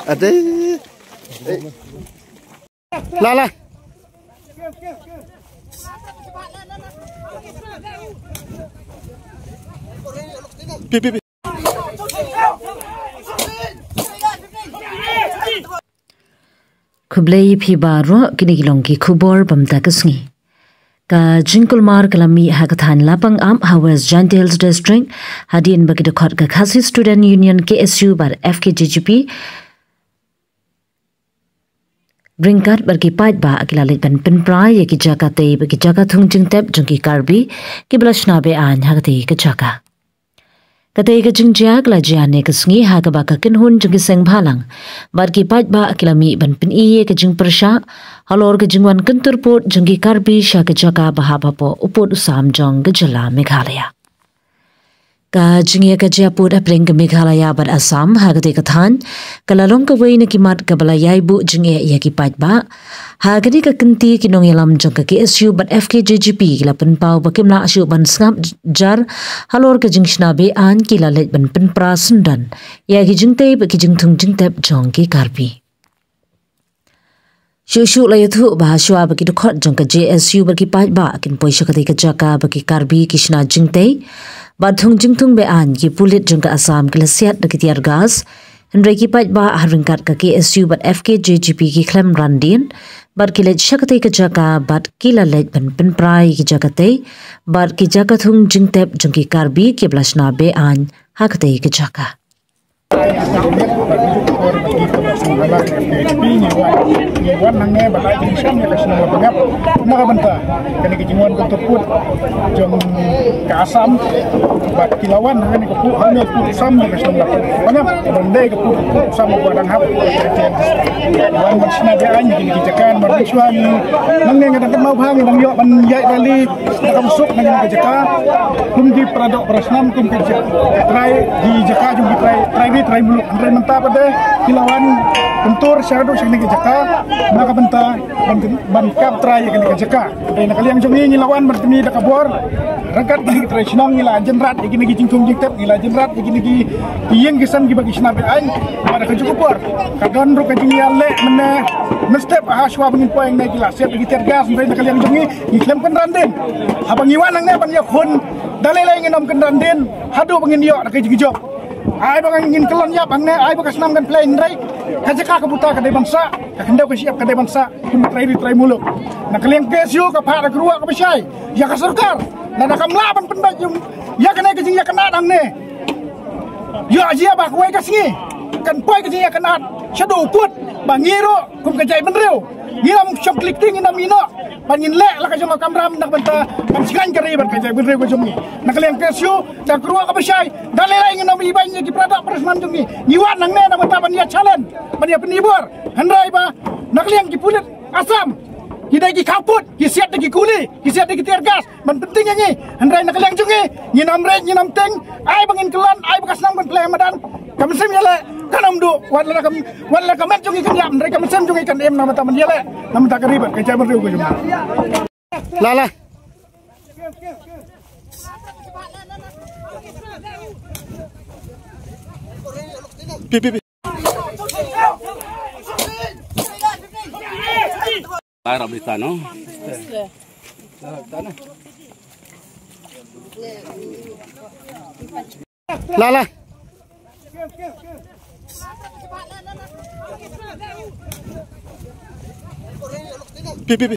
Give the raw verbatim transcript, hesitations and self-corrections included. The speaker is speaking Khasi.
Ade. La la. Pi pi pi. Khublei phi baroh, kine ki long ki khubor bam ta ka sngi. Ka jingkulmar ka la mih ha ka thaiñ Lapangap ha West Jaintia Hills District, hadien ba ki dkhot ka Khasi Student Union K S U bad F K J G P ryngkat bad ki paidbah ki la leit ban pynpra ïa ki jaka tei bad ki jaka thung jingtep jong ki Karbi kiba la shna be-aiñ ha katei ka jaka. Katei ka jingjia ka la jia ne ka sngi ha kaba ka kynhun jong ki seng bhalang bad ki paidbah ki la mih ban pyni ïa ka jingpyrshah halor ka jingwan kyntur pud jong ki Karbi sha ka jaka ba hap hapoh u pud u sam jong ka jylla Meghalaya. Ka jingeh ka jia pud hapdeng ka Meghalaya bad Assam ha katei ka thaiñ ka la long kawei na ki mat kaba la ïai buh jingeh ïa ki paidbah. Ha kane ka kynti ki nongïalam jong ka K S U bad F K J G P ki la pynpaw ba kim lah shuh ban sngap jar halor ka jingshna be-aiñ, ki la leit ban pynpra syndon ïa ki jingtei bad ki jingthung jingtep jong ki Karbi. Shuh shuh la ïathuh ba shuwa ba ki dkhot jong ka J S U bad ki paidbah kin poi sha katei ka jaka ba ki Karbi ki shna jingtei bad thung jingthung be-aiñ, ki pulit jong ka Assam ki la siat da ki tear gas. Hynrei ki paidbah ha ryngkat ka K S U bad F K J G P ki khlem ran dien bad ki leit sha katei ka jaka bad ki la leit ban pynpra ïa ki jaka tei bad ki jaka thung jingtep jong ki Karbi kiba la shna be-aiñ ha katei ka jaka. Ngi wan hangne ba la jingsham ïa ka shnong Lapangap na ka bynta kane ka jingwan kyntur pud jong ka Assam, bad ki la wan hangne ka pud, hangne pud sam ïa ka shnong Lapangap, ban dei ka pud, pud sam ba dang hap. Wan ban shna be-aiñ ïa kine ki jaka, namar mynshuwa ngi nangne nga dang kynmaw bha ngi dang ïoh ban ïaid rally da ka bsuk na kine ki jaka kum ki para doh para snam, kum ki jaka trai, ki jaka jong ki trai, trai ri trai muluk. Hynrei mynta pat de ki la wan kyntur shaduh sha kine ki jaka na ka bynta ban, ban kap trai ïa kine ki jaka. Hynrei na ka liang jong ngi, ngi la wan ban pyni da ka bor ryngkat kine ki trai shnong, ngi la jynrat ïa kine ki jingthung jingtep, ngi la jynrat ïa kine ki ïing ki sem kiba ki shna be-aiñ. Bad ha kajuh ka por ka don ruh ka jingïaleh mynne mynstep ha shuwa ba ngin poi hangne, ki la siat da ki tear gas. Hynrei na ka liang jong ngi, ngi khlem kynran dien. Haba ngi wan hangne ban ïakhun, da lei lei ngin ym kynran dien haduh ba ngin ïoh da ka jingïoh. Ai ba ngin kyllon ïap hangne, ai ba ka snam kan plie, hynrei ka jaka ka buta ka dei ban sah, ka khyndew ka shyiap ka dei ban sah kum trai ri trai muluk. Na ka liang K S U ka phah da ka ruh kaba shai ïa ka sorkar, lada kam lah ban pynbeit ïa kane ka jingïakynad hangne. Ïoh jia ba kawei ka sngi kan poi ka jingïakynad shaduh u pud, ba ngi ruh kum ka jaitbynriew ngin ym shong klik tieng, ngin ym ïehnoh ban ngin leh la ka jong ka kamram na ka bynta ban shngaiñ ka ri bad ka jaitbynriew ka jong ngi. Na ka liang K S U da ka ruh kaba shai, da lei lei ngin ym ibeiñ ïa ki para doh para snam jong ngi. Ngi wan hangne na ka bynta ban ïa challenge, ban ïa pyni bor. Hynrei ba na ka liang ki pulit Assam ki dei ki khaw pud, ki siat da ki kuli, ki siat da ki tear gas ban pyntieng ïa ngi. Hynrei na ka liang jong ngi, ngin ym rit, ngin ym tieng. Ai ba ngin kyllon, ai ba ka snam kan plie ha madan, ka mynsiem ïaleh kan ym duh. Wat la ka, wat la ka met jong ngi kan ïap, hynrei ka mynsiem jong ngi kan im na ka bynta ban ïaleh na ka bynta ka ri bad ka jaitbynriew ka jong ngi. La la. Pi pi pi. Arab di tano. La la. Pi pi pi.